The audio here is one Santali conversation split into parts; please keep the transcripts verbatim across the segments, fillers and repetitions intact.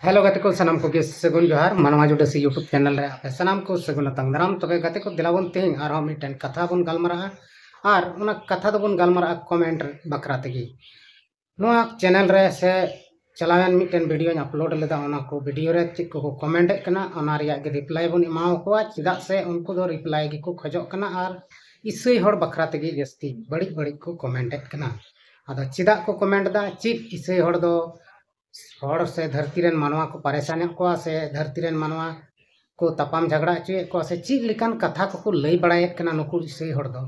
ᱦᱮᱞᱳ ᱜᱟᱛᱮ ᱠᱚ, ᱥᱟᱱᱟᱢ ᱠᱚᱜᱮ ᱥᱟᱹᱜᱩᱱ ᱡᱚᱦᱟᱨ᱾ ᱢᱟᱱᱣᱟ ᱡᱩᱰᱟᱹᱥᱤ YouTube ᱪᱮᱱᱮᱞ ᱨᱮ ᱟᱯᱮ ᱥᱟᱱᱟᱢ ᱠᱚ ᱥᱟᱹᱜᱩᱱ ᱟᱛᱟᱝ ᱫᱟᱨᱟᱢ᱾ ᱛᱚᱵᱮ ᱜᱟᱛᱮ ᱠᱚ, ᱫᱮᱞᱟ ᱵᱚᱱ ᱛᱮᱦᱮᱧ ᱟᱨᱦᱚᱸ ᱢᱤᱫᱴᱮᱱ ᱠᱟᱛᱷᱟ ᱵᱚᱱ ᱜᱟᱞᱢᱟᱨᱟᱜᱼᱟ, ᱟᱨ ᱚᱱᱟ ᱠᱟᱛᱷᱟ ᱫᱚᱵᱚᱱ ᱜᱟᱞᱢᱟᱨᱟᱜᱼᱟ ᱠᱚᱢᱮᱱᱴ ᱵᱟᱠᱷᱨᱟ ᱛᱮᱜᱮ᱾ ᱱᱚᱣᱟ ᱪᱮᱱᱮᱞ ᱨᱮ ᱥᱮ ᱪᱟᱞᱟᱣᱮᱱ ᱢᱤᱫᱴᱮᱱ ᱵᱷᱤᱰᱤᱭᱳᱧ ᱟᱯᱞᱳᱰ ᱞᱮᱫᱟ, ᱚᱱᱟ ᱠᱚ ᱵᱷᱤᱰᱤᱭᱳ ᱨᱮ ᱪᱮᱫ ᱠᱚᱠᱚ ᱠᱚᱢᱮᱱᱴ ᱮᱫ ᱠᱟᱱᱟ, ᱚᱱᱟ ᱨᱮᱭᱟᱜ ᱜᱮ ᱨᱤᱯᱞᱟᱭ ᱵᱚᱱ ᱮᱢᱟᱣᱟᱠᱚᱣᱟ᱾ ᱪᱮᱫᱟᱜ ᱥᱮ ᱩᱱᱠᱩ ᱫᱚ ᱨᱤᱯᱞᱟᱭ ᱜᱮᱠᱚ ᱠᱷᱚᱡᱚᱜ ᱠᱟᱱᱟ, ᱟᱨ ᱤᱥᱟᱹᱭ ᱦᱚᱲ ᱵᱟᱠᱷᱨᱟ ᱛᱮᱜᱮ ᱡᱟᱹᱥᱛᱤ ᱵᱟᱹᱲᱤᱡ ᱵᱟᱹᱲᱤᱡ ᱠᱚ ᱠᱚᱢᱮᱱᱴ ᱮᱫ ᱠᱟᱱᱟ᱾ ᱟᱫᱚ ᱪᱮᱫᱟᱜ ᱠᱚ ᱠᱚᱢᱮᱱᱴ ᱮᱫᱟ? ᱪᱮᱫ ᱤᱥᱟᱹᱭ ᱦᱚᱲ ᱫᱚ ᱦᱚᱲ ᱥᱮ ᱫᱷᱟᱹᱨᱛᱤ ᱨᱮᱱ ᱢᱟᱱᱣᱟ ᱠᱚ ᱯᱟᱨᱮᱥᱟᱱᱮᱫ ᱠᱚᱣᱟ ᱥᱮ ᱫᱷᱟᱹᱨᱛᱤ ᱨᱮᱱ ᱢᱟᱱᱣᱟ ᱠᱚ ᱛᱟᱯᱟᱢ ᱡᱷᱟᱜᱽᱲᱟ ᱦᱚᱪᱚᱭᱮᱫ ᱠᱚᱣᱟ ᱥᱮ ᱪᱮᱫ ᱞᱮᱠᱟᱱ ᱠᱟᱛᱷᱟ ᱠᱚᱠᱚ ᱞᱟᱹᱭ ᱵᱟᱲᱟᱭᱮᱫ ᱠᱟᱱᱟ ᱱᱩᱠᱩ ᱤᱥᱟᱹᱭ ᱦᱚᱲ ᱫᱚ,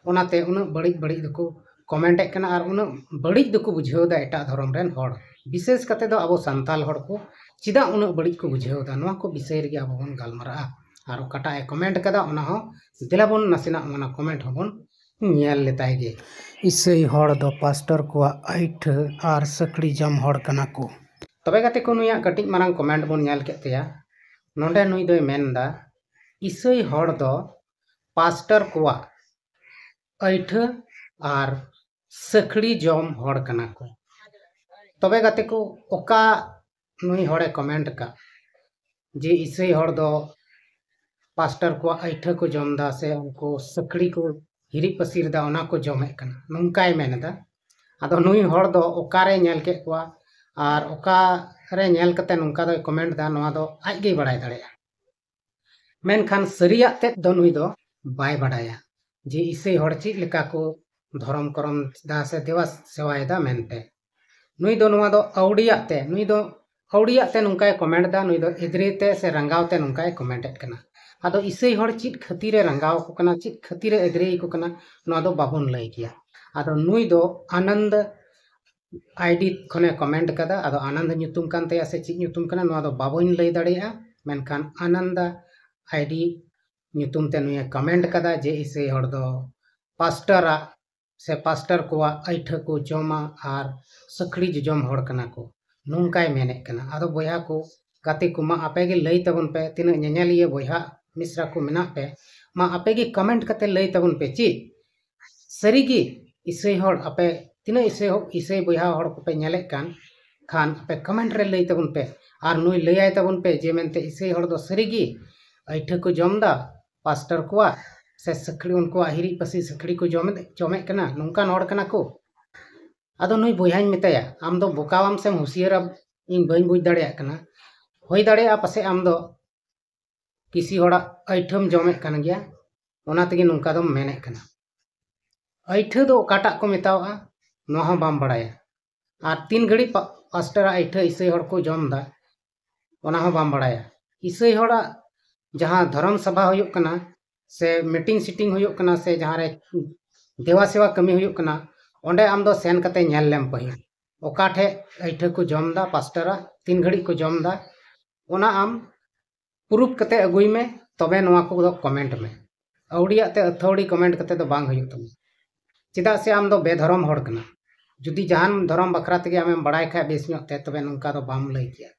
ᱚᱱᱟᱛᱮ ᱩᱱᱟᱹᱜ ᱵᱟᱹᱲᱤᱡ ᱵᱟᱹᱲᱤᱡ ᱫᱚᱠᱚ ᱠᱚᱢᱮᱱᱴ ᱮᱫ ᱠᱟᱱᱟ, ᱟᱨ ᱩᱱᱟᱹᱜ ᱵᱟᱹᱲᱤᱡ ᱫᱚᱠᱚ ᱵᱩᱡᱷᱟᱹᱣ ᱮᱫᱟ ᱮᱴᱟᱜ ᱫᱷᱚᱨᱚᱢ ᱨᱮᱱ ᱦᱚᱲ, ᱵᱤᱥᱮᱥ ᱠᱟᱛᱮ ᱫᱚ ᱟᱵᱚ ᱥᱟᱱᱛᱟᱞ ᱦᱚᱲ ᱠᱚ ᱪᱮᱫᱟᱜ ᱩᱱᱟᱹᱜ ᱵᱟᱹᱲᱤᱡ ᱠᱚ ᱵᱩᱡᱷᱟᱹᱣ ᱮᱫᱟ, ᱱᱚᱣᱟ ᱠᱚ ᱵᱤᱥᱚᱭ ᱨᱮᱜᱮ ᱟᱵᱚ ᱵᱚᱱ ᱜᱟᱞᱢᱟᱨᱟᱜᱼᱟ᱾ ᱟᱨ ᱚᱠᱟᱴᱟᱜ ᱮ ᱠᱚᱢᱮᱱᱴ ᱠᱟᱫᱟ ᱚᱱᱟ ᱦᱚᱸ ᱫᱮᱞᱟ ᱵᱚᱱ ᱱᱟᱥᱮᱱᱟᱜ ᱚᱱᱟ ᱠᱚᱢᱮᱱᱴ ᱦᱚᱸᱵᱚᱱ ᱧᱮᱞ ᱞᱮᱛᱟᱭ ᱜᱮ᱾ ᱤᱥᱟᱹᱭ ᱦᱚᱲ ᱫᱚ ᱯᱟᱥᱴᱚᱨ ᱠᱚᱣᱟᱜ ᱟᱹᱭᱴᱷᱟᱹ ᱟᱨ ᱥᱟᱹᱠᱲᱤ ᱡᱚᱢ ᱦᱚᱲ ᱠᱟᱱᱟ ᱠᱚ᱾ ᱛᱚᱵᱮ ᱜᱟᱛᱮ ᱠᱚ, ᱱᱩᱭᱟᱜ ᱠᱟᱹᱴᱤᱡ ᱢᱟᱨᱟᱝ ᱠᱚᱢᱮᱱᱴ ᱵᱚᱱ ᱧᱮᱞ ᱠᱮᱫ ᱛᱟᱭᱟ᱾ ᱱᱚᱰᱮ ᱱᱩᱭ ᱫᱚᱭ ᱢᱮᱱ ᱮᱫᱟ, ᱤᱥᱟᱹᱭ ᱦᱚᱲ ᱫᱚ ᱯᱟᱥᱴᱚᱨ ᱠᱚᱣᱟᱜ ᱟᱹᱭᱴᱷᱟᱹ ᱟᱨ ᱥᱟᱹᱠᱲᱤ ᱡᱚᱢ ᱦᱚᱲ ᱠᱟᱱᱟ ᱠᱚ᱾ ᱛᱚᱵᱮ ᱜᱟᱛᱮ ᱠᱚ, ᱚᱠᱟ ᱱᱩᱭ ᱦᱚᱲᱮ ᱠᱚᱢᱮᱱᱴ ᱟᱠᱟᱫ ᱡᱮ ᱤᱥᱟᱹᱭ ᱦᱚᱲ ᱫᱚ ᱯᱟᱥᱴᱚᱨ ᱠᱚᱣᱟᱜ ᱟᱹᱭᱴᱷᱟᱹ ᱠᱚ ᱡᱚᱢ ᱮᱫᱟ ᱥᱮ ᱩᱱᱠᱩ ᱥᱟᱹᱠᱲᱤ ᱠᱚ ᱦᱤᱨᱤᱡ ᱯᱟᱹᱥᱤᱨ ᱮᱫᱟ, ᱚᱱᱟ ᱠᱚ ᱡᱚᱢᱮᱫ ᱠᱟᱱᱟ, ᱱᱚᱝᱠᱟᱭ ᱢᱮᱱ ᱮᱫᱟ᱾ ᱟᱫᱚ ᱱᱩᱭ ᱦᱚᱲ ᱫᱚ ᱚᱠᱟᱨᱮ ᱧᱮᱞ ᱠᱮᱫ ᱠᱚᱣᱟ ᱟᱨ ᱚᱠᱟᱨᱮ ᱧᱮᱞ ᱠᱟᱛᱮ ᱱᱚᱝᱠᱟ ᱫᱚᱭ ᱠᱚᱢᱮᱱᱴ ᱮᱫᱟ, ᱱᱚᱣᱟ ᱫᱚ ᱟᱡ ᱜᱮᱭ ᱵᱟᱲᱟᱭ ᱫᱟᱲᱮᱭᱟᱜᱼᱟ᱾ ᱢᱮᱱᱠᱷᱟᱱ ᱥᱟᱹᱨᱤᱭᱟᱜ ᱛᱮᱫ ᱫᱚ ᱱᱩᱭ ᱫᱚ ᱵᱟᱭ ᱵᱟᱰᱟᱭᱟ ᱡᱮ ᱤᱥᱟᱹᱭ ᱦᱚᱲ ᱪᱮᱫ ᱞᱮᱠᱟ ᱠᱚ ᱫᱷᱚᱨᱚᱢ ᱠᱚᱨᱚᱢ ᱮᱫᱟ ᱥᱮ ᱫᱮᱵᱟ ᱥᱮᱣᱟᱭᱮᱫᱟ ᱢᱮᱱᱛᱮ᱾ ᱱᱩᱭ ᱫᱚ ᱱᱚᱣᱟ ᱫᱚ ᱟᱹᱣᱲᱤᱭᱟᱜ ᱛᱮ, ᱱᱩᱭ ᱫᱚ ᱟᱹᱣᱲᱤᱭᱟᱜ ᱛᱮ ᱱᱚᱝᱠᱟᱭ ᱠᱚᱢᱮᱱᱴ ᱮᱫᱟ, ᱱᱩᱭ ᱫᱚ ᱮᱫᱽᱨᱮ ᱛᱮ ᱥᱮ ᱨᱟᱸᱜᱟᱣ ᱛᱮ ᱱᱚᱝᱠᱟᱭ ᱠᱚᱢᱮᱱᱴ ᱮᱫ ᱠᱟᱱᱟ᱾ ᱟᱫᱚ ᱤᱥᱟᱹᱭ ᱦᱚᱲ ᱪᱮᱫ ᱠᱷᱟᱹᱛᱤᱨ ᱮ ᱨᱟᱸᱜᱟᱣ ᱟᱠᱚ ᱠᱟᱱᱟ, ᱪᱮᱫ ᱠᱷᱟᱹᱛᱤᱨ ᱮ ᱮᱫᱽᱨᱮ ᱟᱠᱚ ᱠᱟᱱᱟ, ᱱᱚᱣᱟ ᱫᱚ ᱵᱟᱵᱚᱱ ᱞᱟᱹᱭ ᱠᱮᱭᱟ᱾ ᱟᱫᱚ ᱱᱩᱭ ᱫᱚ ᱟᱱᱚᱱᱫ ᱟᱭᱰᱤ ᱠᱷᱚᱱᱮ ᱠᱚᱢᱮᱱᱴ ᱠᱟᱫᱟ᱾ ᱟᱫᱚ ᱟᱱᱚᱱᱫ ᱧᱩᱛᱩᱢ ᱠᱟᱱ ᱛᱟᱭᱟ ᱥᱮ ᱪᱮᱫ ᱧᱩᱛᱩᱢ ᱠᱟᱱᱟ, ᱱᱚᱣᱟ ᱫᱚ ᱵᱟᱵᱚᱧ ᱞᱟᱹᱭ ᱫᱟᱲᱮᱭᱟᱜᱼᱟ᱾ ᱢᱮᱱᱠᱷᱟᱱ ᱟᱱᱚᱱᱫ ᱟᱭᱰᱤ ᱧᱩᱛᱩᱢ ᱛᱮ ᱱᱩᱭᱮ ᱠᱚᱢᱮᱱᱴ ᱠᱟᱫᱟ ᱡᱮ ᱤᱥᱟᱹᱭ ᱦᱚᱲ ᱫᱚ ᱯᱟᱥᱴᱚᱨᱟᱜ ᱥᱮ ᱯᱟᱥᱴᱚᱨ ᱠᱚᱣᱟᱜ ᱟᱹᱭᱴᱷᱟᱹ ᱠᱚ ᱡᱚᱢᱟ ᱟᱨ ᱥᱟᱹᱠᱷᱲᱤ ᱡᱚᱡᱚᱢ ᱦᱚᱲ ᱠᱟᱱᱟ ᱠᱚ, ᱱᱚᱝᱠᱟᱭ ᱢᱮᱱᱮᱫ ᱠᱟᱱᱟ᱾ ᱟᱫᱚ ᱵᱚᱭᱦᱟ ᱠᱚ, ᱜᱟᱛᱮ ᱠᱚ, ᱢᱟ ᱟᱯᱮ ᱜᱮ ᱞᱟᱹᱭ ᱛᱟᱵᱚᱱ ᱯᱮ, ᱛᱤᱱᱟᱹᱜ ᱧᱮᱧᱮᱞᱤᱭᱟᱹ ᱵᱚᱭᱦᱟ ᱢᱤᱥᱨᱟ ᱠᱚ ᱢᱮᱱᱟᱜ ᱯᱮ, ᱢᱟ ᱟᱯᱮ ᱜᱮ ᱠᱚᱢᱮᱱᱴ ᱠᱟᱛᱮ ᱞᱟᱹᱭ ᱛᱟᱵᱚᱱ ᱯᱮ, ᱪᱮᱫ ᱥᱟᱹᱨᱤᱜᱮ ᱤᱥᱟᱹᱭ ᱦᱚᱲ, ᱟᱯᱮ ᱛᱤᱱᱟᱹᱜ ᱤᱥᱟᱹᱭ ᱦᱚ-, ᱤᱥᱟᱹᱭ ᱵᱚᱭᱦᱟ ᱦᱚᱲ ᱠᱚᱯᱮ ᱧᱮᱞᱮᱫ ᱠᱟᱱ, ᱠᱷᱟᱱ ᱟᱯᱮ comment ᱨᱮ ᱞᱟᱹᱭ ᱛᱟᱵᱚᱱ ᱯᱮ᱾ ᱟᱨ ᱱᱩᱭ ᱞᱟᱹᱭᱟᱭ ᱛᱟᱵᱚᱱ ᱯᱮ ᱡᱮ ᱢᱮᱱᱛᱮ ᱤᱥᱟᱹᱭ ᱦᱚᱲ ᱫᱚ ᱥᱟᱹᱨᱤᱜᱮ ᱟᱹᱭᱴᱷᱟᱹ ᱠᱚ ᱡᱚᱢ ᱮᱫᱟ, ᱯᱟᱥᱴᱚᱨ ᱠᱚᱣᱟᱜ ᱥᱮ ᱥᱟᱹᱠᱲᱤ, ᱩᱱᱠᱩᱣᱟᱜ ᱦᱤᱨᱤᱡ ᱯᱟᱹᱥᱤ ᱥᱟᱹᱠᱲᱤ ᱠᱚ ᱡᱚᱢᱮᱫ, ᱡᱚᱢᱮᱫ ᱠᱟᱱᱟ, ᱱᱚᱝᱠᱟᱱ ᱦᱚᱲ ᱠᱟᱱᱟ ᱠᱚ᱾ ᱟᱫᱚ ᱱᱩᱭ ᱵᱚᱭᱦᱟᱧ ᱢᱮᱛᱟᱭᱟ, "ᱟᱢ ᱫᱚ ᱵᱚᱠᱟᱣᱟᱢ ᱥᱮᱢ ᱦᱩᱥᱤᱭᱟᱹᱨᱟ, ᱤᱧ ᱵᱟᱹᱧ ᱵᱩᱡᱽ ᱫᱟᱲᱮᱭᱟᱜ ᱠᱟᱱᱟ᱾ ᱦᱩᱭ ᱫᱟᱲᱮᱭᱟᱜᱼᱟ ᱯᱟᱥᱮᱡ ᱟᱢ ᱫᱚ ᱠᱤᱥᱤ ᱦᱚᱲᱟᱜ ᱟᱹᱭᱴᱷᱟᱹᱢ ᱡᱚᱢᱮᱫ ᱠᱟᱱ ᱜᱮᱭᱟ, ᱚᱱᱟ ᱛᱮᱜᱮ ᱱᱚᱝᱠᱟ ᱫᱚᱢ ᱢᱮᱱᱮᱫ ᱠᱟᱱᱟ᱾ ᱟᱹᱭᱴᱷᱟᱹ ᱫᱚ ᱚᱠᱟᱴᱟᱜ ᱠᱚ ᱢᱮᱛᱟᱣᱟᱜᱼᱟ, ᱱᱚᱣᱟ ᱦᱚᱸ ᱵᱟᱢ ᱵᱟᱲᱟᱭᱟ᱾ ᱟᱨ ᱛᱤᱱ ᱜᱷᱟᱹᱲᱤᱡ ᱯᱟ-, ᱯᱟᱥᱴᱚᱨᱟᱜ ᱟᱹᱭᱴᱷᱟᱹ ᱤᱥᱟᱹᱭ ᱦᱚᱲ ᱠᱚ ᱡᱚᱢ ᱮᱫᱟ, ᱚᱱᱟ ᱦᱚᱸ ᱵᱟᱢ ᱵᱟᱲᱟᱭᱟ᱾ ᱤᱥᱟᱹᱭ ᱦᱚᱲᱟᱜ ᱡᱟᱦᱟᱸ ᱫᱷᱚᱨᱚᱢ ᱥᱚᱵᱷᱟ ᱦᱩᱭᱩᱜ ᱠᱟᱱᱟ, ᱥᱮ meeting sitting ᱦᱩᱭᱩᱜ ᱠᱟᱱᱟ, ᱥᱮ ᱡᱟᱦᱟᱸ ᱨᱮ ᱫᱮᱣᱟ ᱥᱮᱣᱟ ᱠᱟᱹᱢᱤ ᱦᱩᱭᱩᱜ ᱠᱟᱱᱟ, ᱚᱸᱰᱮ ᱟᱢ ᱫᱚ ᱥᱮᱱ ᱠᱟᱛᱮ ᱧᱮᱞ ᱞᱮᱢ ᱯᱟᱹᱦᱤᱞ, ᱚᱠᱟ ᱴᱷᱮᱡ ᱟᱹᱭᱴᱷᱟᱹ ᱠᱚ ᱡᱚᱢ ᱮᱫᱟ, ᱯᱟᱥᱴᱚᱨᱟᱜ ᱛᱤᱱ ᱜᱷᱟᱹᱲᱤᱡ ᱠᱚ ᱡᱚᱢ ᱮᱫᱟ, ᱚᱱᱟ ᱟᱢ proof ᱠᱟᱛᱮ ᱟᱹᱜᱩᱭ ᱢᱮ, ᱛᱚᱵᱮ ᱱᱚᱣᱟ ᱠᱚᱫᱚ comment ᱢᱮ᱾ ᱟᱹᱣᱲᱤᱭᱟᱜ ᱛᱮ ᱟᱹᱛᱷᱟᱹᱣᱲᱤ comment ᱠᱟᱛᱮ ᱫᱚ ᱵᱟᱝ ᱦᱩᱭᱩᱜ ᱛᱟᱢᱟ᱾ ᱪᱮᱫᱟᱜ ᱥᱮ ᱟᱢ ᱫᱚ ᱵᱮᱫᱷᱚᱨᱚᱢ ᱦᱚᱲ ᱠᱟᱱᱟ᱾ ᱡᱩᱫᱤ ᱡᱟᱦᱟᱱ ᱫᱷᱚᱨᱚᱢ ᱵᱟᱠᱷᱨᱟ ᱛᱮᱜᱮ ᱟᱢᱮᱢ ᱵᱟᱲᱟᱭ ᱠᱷᱟᱡ ᱵᱮᱥ ᱧᱚᱜ ᱛᱮ, ᱛᱚᱵᱮ ᱱᱚᱝᱠᱟ ᱫᱚ ᱵᱟᱢ ᱞᱟᱹᱭ ᱠᱮᱭᱟ᱾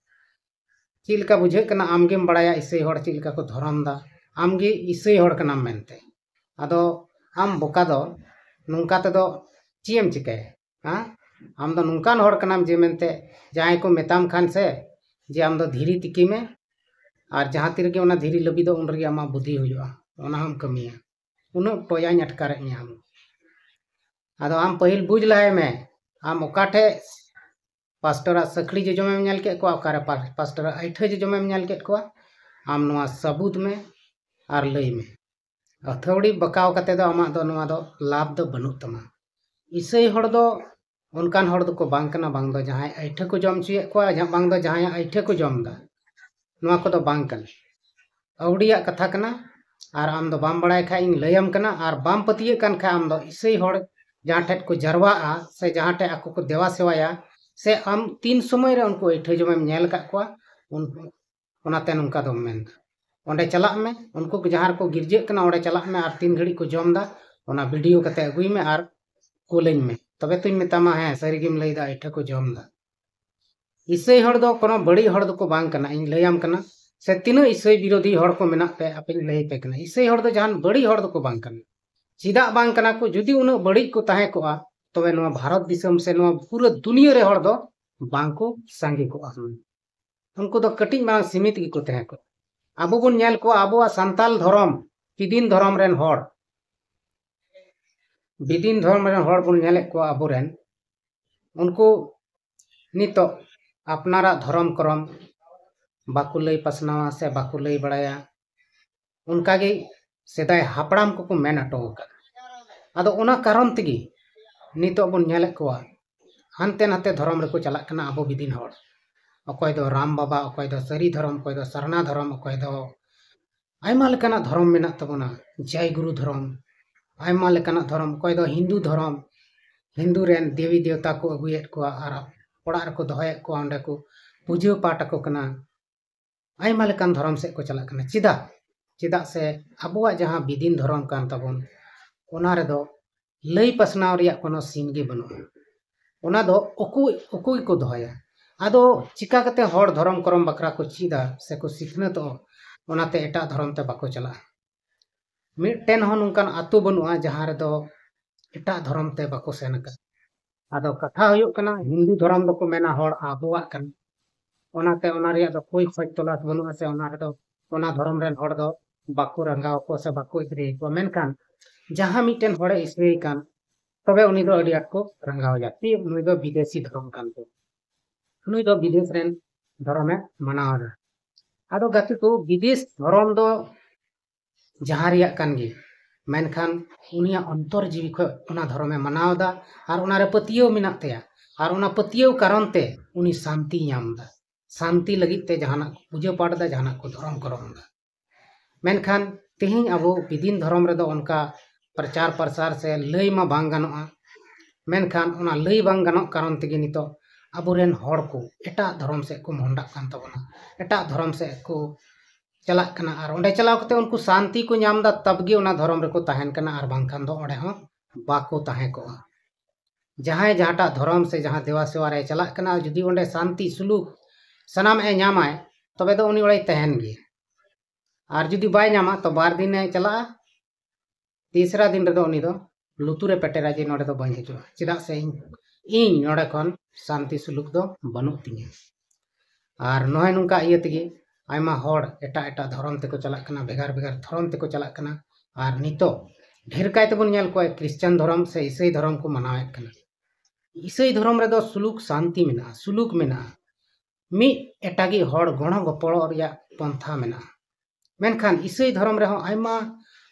ᱪᱮᱫ ᱞᱮᱠᱟ ᱵᱩᱡᱷᱟᱹᱜ ᱠᱟᱱᱟ, ᱟᱢ ᱜᱮᱢ ᱵᱟᱲᱟᱭᱟ ᱤᱥᱟᱹᱭ ᱦᱚᱲ ᱪᱮᱫ ᱞᱮᱠᱟ ᱠᱚ ᱫᱷᱚᱨᱚᱢ ᱮᱫᱟ, ᱟᱢ ᱜᱮ ᱤᱥᱟᱹᱭ ᱦᱚᱲ ᱠᱟᱱᱟᱢ ᱢᱮᱱᱛᱮ᱾ ᱟᱫᱚ ᱟᱢ ᱵᱚᱠᱟ ᱫᱚ ᱱᱚᱝᱠᱟ ᱛᱮᱫᱚ ᱪᱮᱫ ᱮᱢ ᱪᱤᱠᱟᱹᱭᱟ? ᱦᱮᱸ? ᱟᱢ ᱫᱚ ᱱᱚᱝᱠᱟᱱ ᱦᱚᱲ ᱠᱟᱱᱟᱢ ᱡᱮ ᱢᱮᱱᱛᱮ ᱡᱟᱦᱟᱸᱭ ᱠᱚ ᱢᱮᱛᱟᱢ ᱠᱷᱟᱱ ᱥᱮ ᱡᱮ ᱟᱢ ᱫᱚ ᱫᱷᱤᱨᱤ ᱛᱤᱠᱤ ᱢᱮ, ᱟᱨ ᱡᱟᱦᱟᱸ ᱛᱤ ᱨᱮᱜᱮ ᱚᱱᱟ ᱫᱷᱤᱨᱤ ᱞᱟᱹᱵᱤᱫᱚᱜ, ᱩᱱ ᱨᱮᱜᱮ ᱟᱢᱟᱜ ᱵᱩᱫᱷᱤ ᱦᱩᱭᱩᱜᱼᱟ, ᱚᱱᱟ ᱦᱚᱸᱢ ᱠᱟᱹᱢᱤᱭᱟ᱾ ᱩᱱᱟᱹᱜ ᱴᱚᱭᱟᱧ ᱟᱴᱠᱟᱨᱮᱫ ᱢᱮᱭᱟ ᱟᱢ᱾ ᱟᱫᱚ ᱟᱢ ᱯᱟᱹᱦᱤᱞ ᱵᱩᱡᱽ ᱞᱟᱦᱟᱭ ᱢᱮ, ᱟᱢ ᱚᱠᱟ ᱴᱷᱮᱡ ᱯᱟᱥᱴᱚᱨᱟᱜ ᱥᱟᱹᱠᱷᱲᱤ ᱡᱚᱡᱚᱢᱮᱢ ᱧᱮᱞ ᱠᱮᱫ ᱠᱚᱣᱟ, ᱚᱠᱟᱨᱮ ᱯᱟ-, ᱯᱟᱥᱴᱚᱨᱟᱜ ᱟᱹᱭᱴᱷᱟᱹ ᱡᱚᱡᱚᱢᱮᱢ ᱧᱮᱞ ᱠᱮᱫ ᱠᱚᱣᱟ, ᱟᱢ ᱱᱚᱣᱟ ᱥᱟᱹᱵᱩᱫ ᱢᱮ ᱟᱨ ᱞᱟᱹᱭ ᱢᱮ᱾ ᱟᱹᱛᱷᱟᱹᱣᱲᱤ ᱵᱟᱠᱟᱣ ᱠᱟᱛᱮ ᱫᱚ ᱟᱢᱟᱜ ᱫᱚ ᱱᱚᱣᱟ ᱫᱚ ᱞᱟᱵᱷ ᱫᱚ ᱵᱟᱹᱱᱩᱜ ᱛᱟᱢᱟ᱾ ᱤᱥᱟᱹᱭ ᱦᱚᱲ ᱫᱚ ᱚᱱᱠᱟᱱ ᱦᱚᱲ ᱫᱚᱠᱚ ᱵᱟᱝ ᱠᱟᱱᱟ, ᱵᱟᱝ ᱫᱚ ᱡᱟᱦᱟᱸᱭ ᱟᱹᱭᱴᱷᱟᱹ ᱠᱚ ᱡᱚᱢ ᱦᱚᱪᱚᱭᱮᱫ ᱠᱚᱣᱟ, ᱡᱟᱦᱟᱸ, ᱵᱟᱝ ᱫᱚ ᱡᱟᱦᱟᱸᱭᱟᱜ ᱟᱹᱭᱴᱷᱟᱹ ᱠᱚ ᱡᱚᱢ ᱮᱫᱟ᱾ ᱱᱚᱣᱟ ᱠᱚᱫᱚ ᱵᱟᱝ ᱠᱟᱱᱟ᱾ ᱟᱹᱣᱲᱤᱭᱟᱜ ᱠᱟᱛᱷᱟ ᱠᱟᱱᱟ, ᱟᱨ ᱟᱢ ᱫᱚ ᱵᱟᱢ ᱵᱟᱲᱟᱭ ᱠᱷᱟᱡ ᱤᱧ ᱞᱟᱹᱭᱟᱢ ᱠᱟᱱᱟ, ᱟᱨ ᱵᱟᱢ ᱯᱟᱹᱛᱭᱟᱹᱜ ᱠᱟᱱ ᱠᱷᱟᱡ ᱟᱢ ᱫᱚ ᱤᱥᱟᱹᱭ ᱦᱚᱲ ᱡᱟᱦᱟᱸ ᱴᱷᱮᱡ ᱠᱚ ᱡᱟᱨᱣᱟᱜᱼᱟ ᱥᱮ ᱡᱟᱦᱟᱸ ᱴᱷᱮᱡ ᱟᱠᱚ ᱠᱚ ᱫᱮᱣᱟ ᱥᱮᱣᱟᱭᱟ, ᱥᱮ ᱟᱢ ᱛᱤᱱ ᱥᱚᱢᱚᱭ ᱨᱮ ᱩᱱᱠᱩ ᱟᱹᱭᱴᱷᱟᱹ ᱡᱚᱢᱮᱢ ᱧᱮᱞ ᱟᱠᱟᱫ ᱠᱚᱣᱟ, ᱩᱱ-, ᱚᱱᱟᱛᱮ ᱱᱚᱝᱠᱟ ᱫᱚᱢ ᱢᱮᱱᱫᱟ᱾ ᱚᱸᱰᱮ ᱪᱟᱞᱟᱜ ᱢᱮ, ᱩᱱᱠᱩ ᱠᱚ ᱡᱟᱦᱟᱸ ᱨᱮᱠᱚ ᱜᱤᱨᱡᱟᱹᱜ ᱠᱟᱱᱟ ᱚᱸᱰᱮ ᱪᱟᱞᱟᱜ ᱢᱮ, ᱟᱨ ᱛᱤᱱ ᱜᱷᱟᱹᱲᱤᱡ ᱠᱚ ᱡᱚᱢ ᱮᱫᱟ ᱚᱱᱟ video ᱠᱟᱛᱮ ᱟᱹᱜᱩᱭ ᱢᱮ ᱟᱨ ᱠᱩᱞᱟᱹᱧ ᱢᱮ, ᱛᱚᱵᱮ ᱛᱚᱧ ᱢᱮᱛᱟᱢᱟ, ᱦᱮᱸ, ᱥᱟᱹᱨᱤ ᱜᱮᱢ ᱞᱟᱹᱭᱫᱟ, ᱟᱹᱭᱴᱷᱟᱹ ᱠᱚ ᱡᱚᱢ ᱮᱫᱟ᱾ ᱤᱥᱟᱹᱭ ᱦᱚᱲ ᱫᱚ ᱠᱳᱱᱳ ᱵᱟᱹᱲᱤᱡ ᱦᱚᱲ ᱫᱚᱠᱚ ᱵᱟᱝ ᱠᱟᱱᱟ, ᱤᱧ ᱞᱟᱹᱭᱟᱢ ᱠᱟᱱᱟ᱾ ᱥᱮ ᱛᱤᱱᱟᱹᱜ ᱤᱥᱟᱹᱭ ᱵᱤᱨᱳᱫᱷᱤ ᱦᱚᱲ ᱠᱚ ᱢᱮᱱᱟᱜ ᱯᱮ, ᱟᱯᱮᱧ ᱞᱟᱹᱭ ᱟᱯᱮ ᱠᱟᱱᱟ, ᱤᱥᱟᱹᱭ ᱦᱚᱲ ᱫᱚ ᱡᱟᱦᱟᱱ ᱵᱟᱹᱲᱤᱡ ᱦᱚᱲ ᱫᱚᱠᱚ ᱵᱟᱝ ᱠᱟᱱᱟ᱾ ᱪᱮᱫᱟᱜ ᱵᱟᱝ ᱠᱟᱱᱟ ᱠᱚ? ᱡᱩᱫᱤ ᱩᱱᱟᱹᱜ ᱵᱟᱹᱲᱤᱡ ᱠᱚ ᱛᱟᱦᱮᱸ ᱠᱚᱜᱼᱟ, ᱛᱚᱵᱮ ᱱᱚᱣᱟ ᱵᱷᱟᱨᱚᱛ ᱫᱤᱥᱚᱢ ᱥᱮ ᱱᱚᱣᱟ ᱯᱩᱨᱟᱹ ᱫᱩᱱᱤᱭᱟᱹ ᱨᱮ ᱦᱚᱲ ᱫᱚ ᱵᱟᱝᱠᱚ ᱥᱟᱸᱜᱮ ᱠᱚᱜᱼᱟ᱾ ᱩᱱᱠᱩ ᱫᱚ ᱠᱟᱹᱴᱤᱡ ᱢᱟᱨᱟᱝ ᱥᱤᱢᱤᱛ ᱜᱮᱠᱚ ᱛᱟᱦᱮᱸ ᱠᱚᱜᱼᱟ᱾ ᱟᱵᱚ ᱵᱚᱱ ᱧᱮᱞ ᱠᱚᱣᱟ ᱟᱵᱚᱣᱟᱜ ᱥᱟᱱᱛᱟᱞ ᱫᱷᱚᱨᱚᱢ, ᱵᱤᱫᱤᱱ ᱫᱷᱚᱨᱚᱢ ᱨᱮᱱ ᱦᱚᱲ, ᱵᱤᱫᱤᱱ ᱫᱷᱚᱨᱚᱢ ᱨᱮᱱ ᱦᱚᱲ ᱵᱚᱱ ᱧᱮᱞᱮᱫ ᱠᱚᱣᱟ ᱟᱵᱚᱨᱮᱱ, ᱩᱱᱠᱩ ᱱᱤᱛᱚᱜ ᱟᱯᱱᱟᱨᱟᱜ ᱫᱷᱚᱨᱚᱢ ᱠᱚᱨᱚᱢ ᱵᱟᱠᱚ ᱞᱟᱹᱭ ᱯᱟᱥᱱᱟᱣᱟ ᱥᱮ ᱵᱟᱠᱚ ᱞᱟᱹᱭ ᱵᱟᱲᱟᱭᱟ᱾ ᱚᱱᱠᱟᱜᱮ ᱥᱮᱫᱟᱭ ᱦᱟᱯᱲᱟᱢ ᱠᱚᱠᱚ ᱢᱮᱱ ᱦᱚᱴᱚ ᱟᱠᱟᱫ᱾ ᱟᱫᱚ ᱚᱱᱟ ᱠᱟᱨᱚᱱ ᱛᱮᱜᱮ ᱱᱤᱛᱚᱜ ᱵᱚᱱ ᱧᱮᱞᱮᱫ ᱠᱚᱣᱟ ᱦᱟᱱᱛᱮ ᱱᱟᱛᱮ ᱫᱷᱚᱨᱚᱢ ᱨᱮᱠᱚ ᱪᱟᱞᱟᱜ ᱠᱟᱱᱟ ᱟᱵᱚ ᱵᱤᱫᱤᱱ ᱦᱚᱲ᱾ ᱚᱠᱚᱭ ᱫᱚ ᱨᱟᱢ ᱵᱟᱵᱟ, ᱚᱠᱚᱭ ᱫᱚ ᱥᱟᱹᱨᱤ ᱫᱷᱚᱨᱚᱢ, ᱚᱠᱚᱭ ᱫᱚ ᱥᱟᱨᱱᱟ ᱫᱷᱚᱨᱚᱢ, ᱚᱠᱚᱭ ᱫᱚ ᱟᱭᱢᱟ ᱞᱮᱠᱟᱱᱟᱜ ᱫᱷᱚᱨᱚᱢ ᱢᱮᱱᱟᱜ ᱛᱟᱵᱚᱱᱟ, ᱡᱟᱭ ᱜᱩᱨᱩ ᱫᱷᱚᱨᱚᱢ, ᱟᱭᱢᱟ ᱞᱮᱠᱟᱱᱟᱜ ᱫᱷᱚᱨᱚᱢ, ᱚᱠᱚᱭ ᱫᱚ ᱦᱤᱱᱫᱩ ᱫᱷᱚᱨᱚᱢ, ᱦᱤᱱᱫᱩ ᱨᱮᱱ ᱫᱮᱵᱤ ᱫᱮᱣᱛᱟ ᱠᱚ ᱟᱹᱜᱩᱭᱮᱫ ᱠᱚᱣᱟ ᱟᱨ ᱚᱲᱟᱜ ᱨᱮᱠᱚ ᱫᱚᱦᱚᱭᱮᱫ ᱠᱚᱣᱟ, ᱚᱸᱰᱮ ᱠᱚ ᱯᱩᱡᱟᱹ ᱯᱟᱴ ᱟᱠᱚ ᱠᱟᱱᱟ᱾ ᱟᱭᱢᱟ ᱞᱮᱠᱟᱱ ᱫᱷᱚᱨᱚᱢ ᱥᱮᱫ ᱠᱚ ᱪᱟᱞᱟᱜ ᱠᱟᱱᱟ᱾ ᱪᱮᱫᱟᱜ? ᱪᱮᱫᱟᱜ ᱥᱮ ᱟᱵᱚᱣᱟᱜ ᱡᱟᱦᱟᱸ ᱵᱤᱫᱤᱱ ᱫᱷᱚᱨᱚᱢ ᱠᱟᱱ ᱛᱟᱵᱚᱱ, ᱚᱱᱟ ᱨᱮᱫᱚ ᱞᱟᱹᱭ ᱯᱟᱥᱱᱟᱣ ᱨᱮᱭᱟᱜ ᱠᱳᱱᱳ ᱥᱤᱱ ᱜᱮ ᱵᱟᱹᱱᱩᱜᱼᱟ᱾ ᱚᱱᱟ ᱫᱚ ᱩᱠᱩ ᱩᱠᱩ ᱜᱮᱠᱚ ᱫᱚᱦᱚᱭᱟ᱾ ᱟᱫᱚ ᱪᱤᱠᱟ ᱠᱟᱛᱮ ᱦᱚᱲ ᱫᱷᱚᱨᱚᱢ ᱠᱚᱨᱚᱢ ᱵᱟᱠᱷᱨᱟ ᱠᱚ ᱪᱮᱫᱟ ᱥᱮᱠᱚ ᱥᱤᱠᱷᱱᱟᱹᱛᱚᱜᱼᱟ? ᱚᱱᱟᱛᱮ ᱮᱴᱟᱜ ᱫᱷᱚᱨᱚᱢ ᱛᱮ ᱵᱟᱠᱚ ᱪᱟᱞᱟᱜᱼᱟ᱾ ᱢᱤᱫᱴᱮᱱ ᱦᱚᱸ ᱱᱚᱝᱠᱟᱱ ᱟᱹᱛᱩ ᱵᱟᱹᱱᱩᱜᱼᱟ ᱡᱟᱦᱟᱸ ᱨᱮᱫᱚ ᱮᱴᱟᱜ ᱫᱷᱚᱨᱚᱢ ᱛᱮ ᱵᱟᱠᱚ ᱥᱮᱱ ᱟᱠᱟᱱ᱾ ᱟᱫᱚ ᱠᱟᱛᱷᱟ ᱦᱩᱭᱩᱜ ᱠᱟᱱᱟ, ᱦᱤᱱᱫᱩ ᱫᱷᱚᱨᱚᱢ ᱫᱚᱠᱚ ᱢᱮᱱᱟ ᱦᱚᱲ ᱟᱵᱚᱣᱟᱜ ᱠᱟᱱᱟ, ᱚᱱᱟᱛᱮ ᱚᱱᱟ ᱨᱮᱭᱟᱜ ᱫᱚ ᱠᱳᱭ ᱠᱷᱚᱡᱽ ᱛᱚᱞᱟᱥ ᱵᱟᱹᱱᱩᱜᱼᱟ ᱥᱮ ᱚᱱᱟ ᱨᱮᱫᱚ, ᱚᱱᱟ ᱫᱷᱚᱨᱚᱢ ᱨᱮᱱ ᱦᱚᱲ ᱫᱚ ᱵᱟᱠᱚ ᱨᱟᱸᱜᱟᱣ ᱟᱠᱚᱣᱟ ᱥᱮ ᱵᱟᱠᱚ ᱤᱥᱨᱤ ᱟᱠᱚᱣᱟ᱾ ᱢᱮᱱᱠᱷᱟᱱ ᱡᱟᱦᱟᱸ ᱢᱤᱫᱴᱮᱱ ᱦᱚᱲᱮ ᱤᱥᱨᱤ ᱠᱟᱱ, ᱛᱚᱵᱮ ᱩᱱᱤ ᱫᱚ ᱟᱹᱰᱤ ᱟᱸᱴ ᱠᱚ ᱨᱟᱸᱜᱟᱣ ᱮᱭᱟ᱾ ᱛᱤ ᱱᱩᱭ ᱫᱚ ᱵᱤᱫᱮᱥᱤ ᱫᱷᱚᱨᱚᱢ ᱠᱟᱱ ᱛᱟᱭᱟ, ᱱᱩᱭ ᱫᱚ ᱵᱤᱫᱮᱥ ᱨᱮᱱ ᱫᱷᱚᱨᱚᱢᱮ ᱢᱟᱱᱟᱣ ᱮᱫᱟ᱾ ᱟᱫᱚ ᱜᱟᱛᱮ ᱠᱚ, ᱵᱤᱫᱮᱥ ᱫᱷᱚᱨᱚᱢ ᱫᱚ ᱡᱟᱦᱟᱸ ᱨᱮᱭᱟᱜ ᱠᱟᱱ ᱜᱮ, ᱢᱮᱱᱠᱷᱟᱱ ᱩᱱᱤᱭᱟᱜ ᱚᱱᱛᱚᱨ ᱡᱤᱣᱤ ᱠᱷᱚᱱ ᱚᱱᱟ ᱫᱷᱚᱨᱚᱢᱮ ᱢᱟᱱᱟᱣ ᱮᱫᱟ ᱟᱨ ᱚᱱᱟᱨᱮ ᱯᱟᱹᱛᱭᱟᱹᱣ ᱢᱮᱱᱟᱜ ᱛᱟᱭᱟ᱾ ᱟᱨ ᱚᱱᱟ ᱯᱟᱹᱛᱭᱟᱹᱣ ᱠᱟᱨᱚᱱ ᱛᱮ ᱩᱱᱤ ᱥᱟᱱᱛᱤᱭ ᱧᱟᱢ ᱮᱫᱟ᱾ ᱥᱟᱱᱛᱤ ᱞᱟᱹᱜᱤᱫ ᱛᱮ ᱡᱟᱦᱟᱱᱟᱜ ᱠᱚ ᱯᱩᱡᱟᱹ ᱯᱟᱴ ᱮᱫᱟ, ᱡᱟᱦᱟᱱᱟᱜ ᱠᱚ ᱫᱷᱚᱨᱚᱢ ᱠᱚᱨᱚᱢ ᱮᱫᱟ᱾ ᱢᱮᱱᱠᱷᱟᱱ ᱛᱮᱦᱮᱧ ᱟᱵᱚ ᱵᱤᱫᱤᱱ ᱫᱷᱚᱨᱚᱢ ᱨᱮᱫᱚ ᱚᱱᱠᱟ ᱯᱨᱚᱪᱟᱨ ᱯᱨᱚᱥᱟᱨ ᱥᱮ ᱞᱟᱹᱭ ᱢᱟ ᱵᱟᱝ ᱜᱟᱱᱚᱜᱼᱟ᱾ ᱢᱮᱱᱠᱷᱟᱱ ᱚᱱᱟ ᱞᱟᱹᱭ ᱵᱟᱝ ᱜᱟᱱᱚᱜ ᱠᱟᱨᱚᱱ ᱛᱮᱜᱮ ᱱᱤᱛᱚᱜ ᱟᱵᱚᱨᱮᱱ ᱦᱚᱲ ᱠᱚ ᱮᱴᱟᱜ ᱫᱷᱚᱨᱚᱢ ᱥᱮᱫ ᱠᱚ ᱢᱚᱦᱰᱟᱜ ᱠᱟᱱ ᱛᱟᱵᱚᱱᱟ, ᱮᱴᱟᱜ ᱫᱷᱚᱨᱚᱢ ᱥᱮᱫ ᱠᱚ ᱪᱟᱞᱟᱜ ᱠᱟᱱᱟ᱾ ᱟᱨ ᱚᱸᱰᱮ ᱪᱟᱞᱟᱣ ᱠᱟᱛᱮ ᱩᱱᱠᱩ ᱥᱟᱱᱛᱤ ᱠᱚ ᱧᱟᱢ ᱮᱫᱟ, ᱛᱟᱵ ᱜᱮ ᱚᱱᱟ ᱫᱷᱚᱨᱚᱢ ᱨᱮᱠᱚ ᱛᱟᱦᱮᱱ ᱠᱟᱱᱟ, ᱟᱨ ᱵᱟᱝᱠᱷᱟᱱ ᱫᱚ ᱚᱸᱰᱮ ᱦᱚᱸ ᱵᱟᱠᱚ ᱛᱟᱦᱮᱸ ᱠᱚᱜᱼᱟ᱾ ᱡᱟᱦᱟᱸᱭ ᱡᱟᱦᱟᱸᱴᱟᱜ ᱫᱷᱚᱨᱚᱢ ᱥᱮ ᱡᱟᱦᱟᱸ ᱫᱮᱣᱟ ᱥᱮᱣᱟ ᱨᱮ ᱪᱟᱞᱟᱜ ᱠᱟᱱᱟ, ᱡᱩᱫᱤ ᱚᱸᱰᱮ ᱥᱟᱱᱛᱤ ᱥᱩᱞᱩᱠ ᱥᱟᱱᱟᱢᱟᱜ ᱮ ᱧᱟᱢᱟᱭ, ᱛᱚᱵᱮ ᱫᱚ ᱩᱱᱤ ᱚᱸᱰᱮᱭ ᱛᱟᱦᱮᱱ ᱜᱮᱭᱟ᱾ ᱟᱨ ᱡᱩᱫᱤ ᱵᱟᱭ ᱧᱟᱢᱟ, ᱛᱚ ᱵᱟᱨ ᱫᱤᱱᱮ ᱪᱟᱞᱟᱜᱼᱟ, ᱛᱤᱥᱨᱟ ᱫᱤᱱ ᱨᱮᱫᱚ ᱩᱱᱤ ᱫᱚ ᱞᱩᱛᱩᱨᱮ ᱯᱮᱴᱮᱨᱟ ᱡᱮ, "ᱱᱚᱰᱮ ᱫᱚ ᱵᱟᱹᱧ ᱦᱤᱡᱩᱜᱼᱟ, ᱪᱮᱫᱟᱜ ᱥᱮ ᱤᱧ ᱤᱧ ᱱᱚᱰᱮ ᱠᱷᱚᱱ ᱥᱟᱱᱛᱤ ᱥᱩᱞᱩᱠ ᱫᱚ ᱵᱟᱹᱱᱩᱜ ᱛᱤᱧᱟᱹ᱾ ᱟᱨ ᱱᱚᱜᱼᱚᱭ ᱱᱚᱝᱠᱟ ᱤᱭᱟᱹ ᱛᱮᱜᱮ ᱟᱭᱢᱟ ᱦᱚᱲ ᱮᱴᱟᱜ ᱮᱴᱟᱜ ᱫᱷᱚᱨᱚᱢ ᱛᱮᱠᱚ ᱪᱟᱞᱟᱜ ᱠᱟᱱᱟ, ᱵᱷᱮᱜᱟᱨ ᱵᱷᱮᱜᱟᱨ ᱫᱷᱚᱨᱚᱢ ᱛᱮᱠᱚ ᱪᱟᱞᱟᱜ ᱠᱟᱱᱟ᱾ ᱟᱨ ᱱᱤᱛᱚᱜ ᱰᱷᱮᱨ ᱠᱟᱭ ᱛᱮᱵᱚᱱ ᱧᱮᱞ ᱠᱚᱣᱟ ᱠᱷᱨᱤᱥᱪᱟᱱ ᱫᱷᱚᱨᱚᱢ ᱥᱮ ᱤᱥᱟᱹᱭ ᱫᱷᱚᱨᱚᱢ ᱠᱚ ᱢᱟᱱᱟᱣᱮᱫ ᱠᱟᱱᱟ᱾ ᱤᱥᱟᱹᱭ ᱫᱷᱚᱨᱚᱢ ᱨᱮᱫᱚ ᱥᱩᱞᱩᱠ ᱥᱟᱱᱛᱤ ᱢᱮᱱᱟᱜᱼᱟ, ᱥᱩᱞᱩᱠ ᱢᱮᱱᱟᱜᱼᱟ, ᱢᱤᱫ ᱮᱴᱟᱜᱤᱡ ᱦᱚᱲ ᱜᱚᱲᱚ ᱜᱚᱯᱚᱲᱚ ᱨᱮᱭᱟᱜ ᱯᱚᱱᱛᱷᱟ ᱢᱮᱱᱟᱜᱼᱟ᱾ ᱢᱮᱱᱠᱷᱟᱱ ᱤᱥᱟᱹᱭ ᱫᱷᱚᱨᱚᱢ ᱨᱮᱦᱚᱸ ᱟᱭᱢᱟ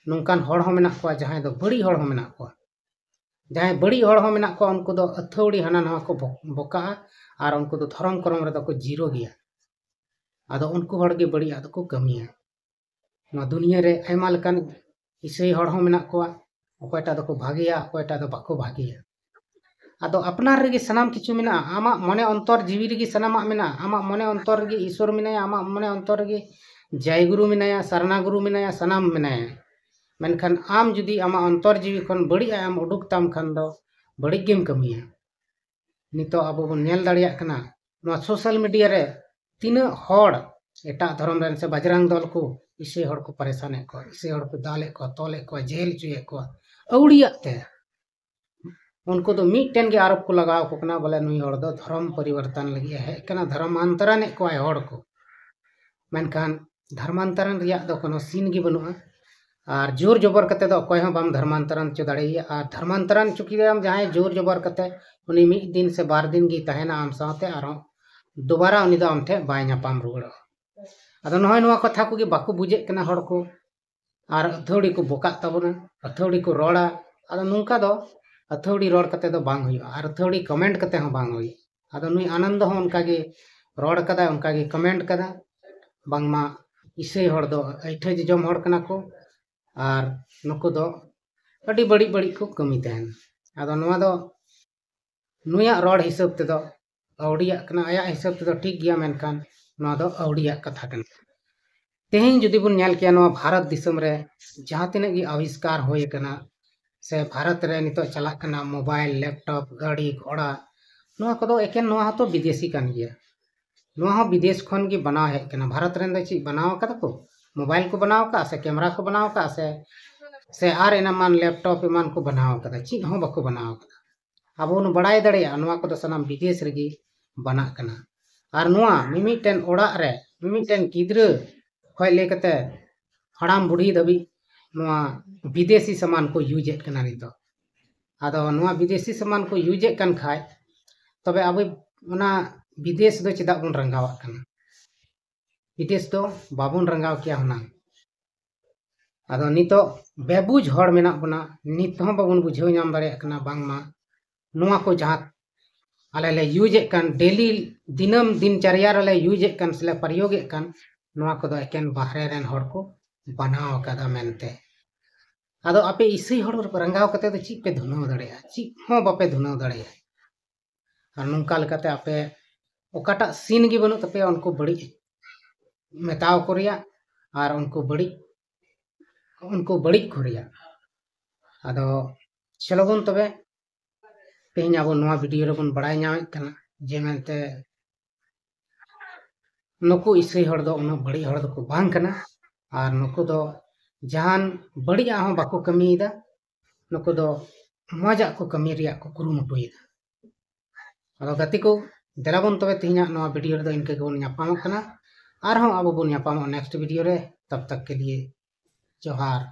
ᱱᱚᱝᱠᱟᱱ ᱦᱚᱲ ᱦᱚᱸ ᱢᱮᱱᱟᱜ ᱠᱚᱣᱟ, ᱡᱟᱦᱟᱸᱭ ᱫᱚ ᱵᱟᱹᱲᱤᱡ ᱦᱚᱲ ᱦᱚᱸ ᱢᱮᱱᱟᱜ ᱠᱚᱣᱟ᱾ ᱡᱟᱦᱟᱸᱭ ᱵᱟᱹᱲᱤᱡ ᱦᱚᱲ ᱦᱚᱸ ᱢᱮᱱᱟᱜ ᱠᱚᱣᱟ, ᱩᱱᱠᱩ ᱫᱚ ᱟᱹᱛᱷᱟᱹᱣᱲᱤ ᱦᱟᱱᱟ ᱱᱟᱣᱟ ᱠᱚ ᱵᱚ-, ᱵᱚᱠᱟᱜᱼᱟ ᱟᱨ ᱩᱱᱠᱩ ᱫᱚ ᱫᱷᱚᱨᱚᱢ ᱠᱚᱨᱚᱢ ᱨᱮᱫᱚ ᱠᱚ ᱡᱤᱨᱳ ᱜᱮᱭᱟ᱾ ᱟᱫᱚ ᱩᱱᱠᱩ ᱦᱚᱲ ᱜᱮ ᱵᱟᱹᱲᱤᱡᱟᱜ ᱫᱚᱠᱚ ᱠᱟᱹᱢᱤᱭᱟ᱾ ᱱᱚᱣᱟ ᱫᱩᱱᱤᱭᱟᱹ ᱨᱮ ᱟᱭᱢᱟ ᱞᱮᱠᱟᱱ ᱤᱥᱟᱹᱭ ᱦᱚᱲ ᱦᱚᱸ ᱢᱮᱱᱟᱜ ᱠᱚᱣᱟ, ᱚᱠᱚᱭᱴᱟᱜ ᱫᱚᱠᱚ ᱵᱷᱟᱜᱮᱭᱟ, ᱚᱠᱚᱭᱴᱟᱜ ᱫᱚ ᱵᱟᱠᱚ ᱵᱷᱟᱜᱮᱭᱟ᱾ ᱟᱫᱚ ᱟᱯᱱᱟᱨ ᱨᱮᱜᱮ ᱥᱟᱱᱟᱢ ᱠᱤᱪᱷᱩ ᱢᱮᱱᱟᱜᱼᱟ, ᱟᱢᱟᱜ ᱢᱚᱱᱮ ᱚᱱᱛᱚᱨ ᱡᱤᱣᱤ ᱨᱮᱜᱮ ᱥᱟᱱᱟᱢᱟᱜ ᱢᱮᱱᱟᱜᱼᱟ᱾ ᱟᱢᱟᱜ ᱢᱚᱱᱮ ᱚᱱᱛᱚᱨ ᱨᱮᱜᱮ ᱤᱥᱚᱨ ᱢᱮᱱᱟᱭᱟ, ᱟᱢᱟᱜ ᱢᱚᱱᱮ ᱚᱱᱛᱚᱨ ᱨᱮᱜᱮ ᱡᱟᱭ ᱜᱩᱨᱩ ᱢᱮᱱᱟᱭᱟ, ᱥᱟᱨᱱᱟ ᱜᱩᱨᱩ ᱢᱮᱱᱟᱭᱟ, ᱥᱟᱱᱟᱢ ᱢᱮᱱᱟᱭᱟ᱾ ᱢᱮᱱᱠᱷᱟᱱ ᱟᱢ ᱡᱩᱫᱤ ᱟᱢᱟᱜ ᱚᱱᱛᱚᱨ ᱡᱤᱣᱤ ᱠᱷᱚᱱ ᱵᱟᱹᱲᱤᱡᱟᱜ ᱮᱢ ᱩᱰᱩᱠ ᱛᱟᱢ ᱠᱷᱟᱱ ᱫᱚ ᱵᱟᱹᱲᱤᱡ ᱜᱮᱢ ᱠᱟᱹᱢᱤᱭᱟ᱾ ᱱᱤᱛᱚᱜ ᱟᱵᱚ ᱵᱚᱱ ᱧᱮᱞ ᱫᱟᱲᱮᱭᱟᱜ ᱠᱟᱱᱟ, ᱱᱚᱣᱟ ᱥᱳᱥᱟᱞ ᱢᱤᱰᱤᱭᱟ ᱨᱮ ᱛᱤᱱᱟᱹᱜ ᱦᱚᱲ ᱮᱴᱟᱜ ᱫᱷᱚᱨᱚᱢ ᱨᱮᱱ ᱥᱮ ᱵᱟᱡᱽᱨᱟᱝ ᱫᱚᱞ ᱠᱚ ᱤᱥᱟᱹᱭ ᱦᱚᱲ ᱠᱚ ᱯᱟᱨᱮᱥᱟᱱᱮᱫ ᱠᱚᱣᱟ, ᱤᱥᱟᱹᱭ ᱦᱚᱲ ᱠᱚ ᱫᱟᱞᱮᱫ ᱠᱚᱣᱟ, ᱛᱚᱞᱮᱫ ᱠᱚᱣᱟ, ᱡᱮᱞ ᱦᱚᱪᱚᱭᱮᱫ ᱠᱚᱣᱟ ᱟᱹᱣᱲᱤᱭᱟᱜ ᱛᱮ᱾ ᱩᱱᱠᱩ ᱫᱚ ᱢᱤᱫᱴᱮᱱ ᱜᱮ ᱟᱨᱳᱯ ᱠᱚ ᱞᱟᱜᱟᱣ ᱟᱠᱚ ᱠᱟᱱᱟ, ᱵᱚᱞᱮ ᱱᱩᱭ ᱦᱚᱲ ᱫᱚ ᱫᱷᱚᱨᱚᱢ ᱯᱚᱨᱤᱵᱚᱨᱛᱚᱱ ᱞᱟᱹᱜᱤᱫ ᱮ ᱦᱮᱡ ᱠᱟᱱᱟ, ᱫᱷᱚᱨᱚᱢᱟᱱᱛᱚᱨᱟᱱᱮᱫ ᱠᱚᱣᱟᱭ ᱦᱚᱲ ᱠᱚ᱾ ᱢᱮᱱᱠᱷᱟᱱ ᱫᱷᱚᱨᱢᱟᱱᱛᱚᱨᱟᱱ ᱨᱮᱭᱟᱜ ᱫᱚ ᱠᱳᱱᱳ ᱥᱤᱱ ᱜᱮ ᱵᱟᱹᱱᱩᱜᱼᱟ᱾ ᱟᱨ ᱡᱳᱨ ᱡᱚᱵᱚᱨ ᱠᱟᱛᱮ ᱫᱚ ᱚᱠᱚᱭ ᱦᱚᱸ ᱵᱟᱢ ᱫᱷᱚᱨᱢᱟᱱᱛᱚᱨᱟᱱ ᱦᱚᱪᱚ ᱫᱟᱲᱮᱭᱟᱭᱟ᱾ ᱟᱨ ᱫᱷᱚᱨᱢᱟᱱᱛᱚᱨᱟᱱ ᱦᱚᱪᱚ ᱠᱮᱫᱮᱭᱟᱢ ᱡᱟᱦᱟᱸᱭ ᱡᱳᱨ ᱡᱚᱵᱚᱨ ᱠᱟᱛᱮ, ᱩᱱᱤ ᱢᱤᱫ ᱫᱤᱱ ᱥᱮ ᱵᱟᱨ ᱫᱤᱱ ᱜᱮᱭ ᱛᱟᱦᱮᱱᱟ ᱟᱢ ᱥᱟᱶᱛᱮ, ᱟᱨᱦᱚᱸ ᱫᱩᱵᱟᱨᱟ ᱩᱱᱤ ᱫᱚ ᱟᱢ ᱴᱷᱮᱱ ᱵᱟᱭ ᱧᱟᱯᱟᱢ ᱨᱩᱣᱟᱹᱲᱚᱜᱼᱟ᱾ ᱟᱫᱚ ᱱᱚᱜᱼᱚᱭ ᱱᱚᱣᱟ ᱠᱟᱛᱷᱟ ᱠᱚᱜᱮ ᱵᱟᱠᱚ ᱵᱩᱡᱮᱫ ᱠᱟᱱᱟ ᱦᱚᱲ ᱠᱚ, ᱟᱨ ᱟᱹᱛᱷᱟᱹᱣᱲᱤ ᱠᱚ ᱵᱚᱠᱟᱜ ᱛᱟᱵᱚᱱᱟ, ᱟᱹᱛᱷᱟᱹᱣᱲᱤ ᱠᱚ ᱨᱚᱲᱟ᱾ ᱟᱫᱚ ᱱᱚᱝᱠᱟ ᱫᱚ ᱟᱹᱛᱷᱟᱹᱣᱲᱤ ᱨᱚᱲ ᱠᱟᱛᱮ ᱫᱚ ᱵᱟᱝ ᱦᱩᱭᱩᱜᱼᱟ, ᱟᱨ ᱟᱹᱛᱷᱟᱹᱣᱲᱤ ᱠᱚᱢᱮᱱᱴ ᱠᱟᱛᱮ ᱦᱚᱸ ᱵᱟᱝ ᱦᱩᱭᱩᱜᱼᱟ᱾ ᱟᱫᱚ ᱱᱩᱭ ᱟᱱᱚᱱᱫᱚ ᱦᱚᱸ ᱚᱱᱠᱟ ᱜᱮ ᱨᱚᱲ ᱠᱟᱫᱟᱭ, ᱚᱱᱠᱟ ᱜᱮ ᱠᱚᱢᱮᱱᱴ ᱠᱟᱫᱟ, ᱵᱟᱝᱢᱟ ᱤᱥᱟᱹᱭ ᱦᱚᱲ ᱫᱚ ᱟᱹᱭᱴᱷᱟᱹ ᱡᱚᱡᱚᱢ ᱦᱚᱲ ᱠᱟᱱᱟ ᱠᱚ ᱟᱨ ᱱᱩᱠᱩ ᱫᱚ ᱟᱹᱰᱤ ᱵᱟᱹᱲᱤᱡ ᱵᱟᱹᱲᱤᱡ ᱠᱚ ᱠᱟᱹᱢᱤ ᱛᱟᱦᱮᱱᱟ᱾ ᱟᱫᱚ ᱱᱚᱣᱟ ᱫᱚ ᱱᱩᱭᱟᱜ ᱨᱚᱲ ᱦᱤᱥᱟᱹᱵ ᱛᱮᱫᱚ ᱟᱹᱣᱲᱤᱭᱟᱜ ᱠᱟᱱᱟ, ᱟᱭᱟᱜ ᱦᱤᱥᱟᱹᱵ ᱛᱮᱫᱚ ᱴᱷᱤᱠ ᱜᱮᱭᱟ, ᱢᱮᱱᱠᱷᱟᱱ ᱱᱚᱣᱟ ᱫᱚ ᱟᱹᱣᱲᱤᱭᱟᱜ ᱠᱟᱛᱷᱟ ᱠᱟᱱᱟ᱾ ᱛᱮᱦᱮᱧ ᱡᱩᱫᱤ ᱵᱚᱱ ᱧᱮᱞ ᱠᱮᱭᱟ, ᱱᱚᱣᱟ ᱵᱷᱟᱨᱚᱛ ᱫᱤᱥᱚᱢ ᱨᱮ ᱡᱟᱦᱟᱸ ᱛᱤᱱᱟᱹᱜ ᱜᱮ ᱟᱵᱤᱥᱠᱟᱨ ᱦᱩᱭ ᱟᱠᱟᱱᱟ, ᱥᱮ ᱵᱷᱟᱨᱚᱛ ᱨᱮ ᱱᱤᱛᱚᱜ ᱪᱟᱞᱟᱜ ᱠᱟᱱᱟ ᱢᱳᱵᱟᱭᱤᱞ, ᱞᱮᱯᱴᱚᱯ, ᱜᱟᱹᱰᱤ, ᱜᱷᱚᱲᱟ, ᱱᱚᱣᱟ ᱠᱚᱫᱚ ᱮᱠᱮᱱ ᱱᱚᱣᱟ ᱦᱚᱸᱛᱚ ᱵᱤᱫᱮᱥᱤ ᱠᱟᱱ ᱜᱮᱭᱟ᱾ ᱱᱚᱣᱟ ᱦᱚᱸ ᱵᱤᱫᱮᱥ ᱠᱷᱚᱱ ᱜᱮ ᱵᱮᱱᱟᱣ ᱦᱮᱡ ᱠᱟᱱᱟ᱾ ᱵᱷᱟᱨᱚᱛ ᱨᱮᱱ ᱫᱚ ᱪᱮᱫ ᱵᱮᱱᱟᱣ ᱠᱟᱫᱟ ᱠᱚ? ᱢᱳᱵᱟᱭᱤᱞ ᱠᱚ ᱵᱮᱱᱟᱣ ᱠᱟᱜᱼᱟ ᱥᱮ ᱠᱮᱢᱮᱨᱟ ᱠᱚ ᱵᱮᱱᱟᱣ ᱠᱟᱜᱼᱟ ᱥᱮ, ᱥᱮ ᱟᱨ ᱮᱢᱟᱱ ᱞᱮᱯᱴᱚᱯ ᱮᱢᱟᱱ ᱠᱚ ᱵᱮᱱᱟᱣ ᱠᱟᱫᱟ? ᱪᱮᱫ ᱦᱚᱸ ᱵᱟᱠᱚ ᱵᱮᱱᱟᱣ ᱠᱟᱫᱟ᱾ ᱟᱵᱚ ᱵᱚᱱ ᱵᱟᱲᱟᱭ ᱫᱟᱲᱮᱭᱟᱜᱼᱟ, ᱱᱚᱣᱟ ᱠᱚᱫᱚ ᱥᱟᱱᱟᱢ ᱵᱤᱫᱮᱥ ᱨᱮᱜᱮ ᱵᱟᱱᱟᱜ ᱠᱟᱱᱟ᱾ ᱟᱨ ᱱᱚᱣᱟ ᱢᱤᱢᱤᱫᱴᱮᱱ ᱚᱲᱟᱜ ᱨᱮ ᱢᱤᱢᱤᱫᱴᱮᱱ ᱜᱤᱫᱽᱨᱟᱹ ᱠᱷᱚᱱ ᱞᱟᱹᱭ ᱠᱟᱛᱮ ᱦᱟᱲᱟᱢ ᱵᱩᱲᱦᱤ ᱫᱷᱟᱹᱵᱤᱡ ᱱᱚᱣᱟ ᱵᱤᱫᱮᱥᱤ ᱥᱟᱢᱟᱱ ᱠᱚ ᱤᱭᱩᱡᱮᱫ ᱠᱟᱱᱟ ᱱᱤᱛᱚᱜ᱾ ᱟᱫᱚ ᱱᱚᱣᱟ ᱵᱤᱫᱮᱥᱤ ᱥᱟᱢᱟᱱ ᱠᱚ ᱤᱭᱩᱡᱮᱫ ᱠᱟᱱ ᱠᱷᱟᱡ, ᱛᱚᱵᱮ ᱟᱵᱚ ᱚᱱᱟ ᱵᱤᱫᱮᱥ ᱫᱚ ᱪᱮᱫᱟᱜ ᱵᱚᱱ ᱨᱟᱸᱜᱟᱣᱟᱜ ᱠᱟᱱᱟ? ᱵᱤᱫᱮᱥ ᱫᱚ ᱵᱟᱵᱚᱱ ᱨᱟᱸᱜᱟᱣ ᱠᱮᱭᱟ ᱦᱩᱱᱟᱹᱝ᱾ ᱟᱫᱚ ᱱᱤᱛᱚᱜ ᱵᱮᱵᱩᱡᱽ ᱦᱚᱲ ᱢᱮᱱᱟᱜ ᱵᱚᱱᱟ, ᱱᱤᱛ ᱦᱚᱸ ᱵᱟᱵᱚᱱ ᱵᱩᱡᱷᱟᱹᱣ ᱧᱟᱢ ᱫᱟᱲᱮᱭᱟᱜ ᱠᱟᱱᱟ ᱵᱟᱝᱢᱟ ᱱᱚᱣᱟ ᱠᱚ ᱡᱟᱦᱟᱸ ᱟᱞᱮ ᱞᱮ ᱤᱭᱩᱡᱮᱫ ᱠᱟᱱ, ᱰᱮᱞᱤ ᱫᱤᱱᱟᱹᱢ ᱫᱤᱱᱪᱟᱨᱭᱟ ᱨᱮᱞᱮ ᱤᱭᱩᱡᱮᱫ ᱠᱟᱱ ᱥᱮᱞᱮ ᱯᱨᱚᱭᱳᱜᱮᱫ ᱠᱟᱱ, ᱱᱚᱣᱟ ᱠᱚᱫᱚ ᱮᱠᱮᱱ ᱵᱟᱦᱨᱮ ᱨᱮᱱ ᱦᱚᱲ ᱠᱚ ᱵᱮᱱᱟᱣ ᱟᱠᱟᱫᱟ ᱢᱮᱱᱛᱮ᱾ ᱟᱫᱚ ᱟᱯᱮ ᱤᱥᱟᱹᱭ ᱦᱚᱲ ᱨᱟᱸᱜᱟᱣ ᱠᱟᱛᱮ ᱫᱚ ᱪᱮᱫ ᱯᱮ ᱫᱷᱩᱱᱟᱹᱣ ᱫᱟᱲᱮᱭᱟᱜᱼᱟ? ᱪᱮᱫ ᱦᱚᱸ ᱵᱟᱯᱮ ᱫᱷᱩᱱᱟᱹᱣ ᱫᱟᱲᱮᱭᱟᱜᱼᱟ᱾ ᱟᱨ ᱱᱚᱝᱠᱟ ᱞᱮᱠᱟᱛᱮ ᱟᱯᱮ ᱚᱠᱟᱴᱟᱜ ᱥᱤᱱ ᱜᱮ ᱵᱟᱹᱱᱩᱜ ᱛᱟᱯᱮᱭᱟ ᱩᱱᱠᱩ ᱵᱟᱹᱲᱤᱡ ᱢᱮᱛᱟᱣ ᱠᱚ ᱨᱮᱭᱟᱜ ᱟᱨ ᱩᱱᱠᱩ ᱵᱟᱹᱲᱤᱡ, ᱩᱱᱠᱩ ᱵᱟᱹᱲᱤᱡ ᱠᱚ ᱨᱮᱭᱟᱜ᱾ ᱟᱫᱚ ᱪᱚᱞᱚ ᱵᱚᱱ ᱛᱚᱵᱮ ᱛᱮᱦᱮᱧ ᱟᱵᱚ ᱱᱚᱣᱟ ᱵᱷᱤᱰᱤᱭᱳ ᱨᱮᱵᱚᱱ ᱵᱟᱲᱟᱭ ᱧᱟᱢᱮᱫ ᱠᱟᱱᱟ ᱡᱮ ᱢᱮᱱᱛᱮ ᱱᱩᱠᱩ ᱤᱥᱟᱹᱭ ᱦᱚᱲ ᱫᱚ ᱩᱱᱟᱹᱜ ᱵᱟᱹᱲᱤᱡ ᱦᱚᱲ ᱫᱚᱠᱚ ᱵᱟᱝ ᱠᱟᱱᱟ᱾ ᱟᱨ ᱱᱩᱠᱩ ᱫᱚ ᱡᱟᱦᱟᱱ ᱵᱟᱹᱲᱤᱡᱟᱜ ᱦᱚᱸ ᱵᱟᱠᱚ ᱠᱟᱹᱢᱤᱭᱮᱫᱟ, ᱱᱩᱠᱩ ᱫᱚ ᱢᱚᱡᱟᱜ ᱠᱚ ᱠᱟᱹᱢᱤ ᱨᱮᱭᱟᱜ ᱠᱚ ᱠᱩᱨᱩᱢᱩᱴᱩᱭᱮᱫᱟ᱾ ᱟᱫᱚ ᱜᱟᱛᱮ ᱠᱚ, ᱫᱮᱞᱟ ᱵᱚᱱ ᱛᱚᱵᱮ ᱛᱮᱦᱮᱧᱟᱜ ᱱᱚᱣᱟ ᱵᱷᱤᱰᱤᱭᱳ ᱨᱮᱫᱚ ᱤᱱᱠᱟᱹ ᱜᱮᱵᱚᱱ ᱧᱟᱯᱟᱢᱚᱜ ᱠᱟᱱᱟ᱾ ᱟᱨᱦᱚᱸ ᱟᱵᱚ ᱵᱚᱱ ᱧᱟᱯᱟᱢᱚᱜᱼᱟ ᱱᱮᱠᱥᱴ ᱵᱷᱤᱰᱤᱭᱳ ᱨᱮ᱾ ᱛᱟᱵ ᱛᱟᱠ ᱠᱮ ᱞᱤᱭᱮ ᱡᱚᱦᱟᱨ᱾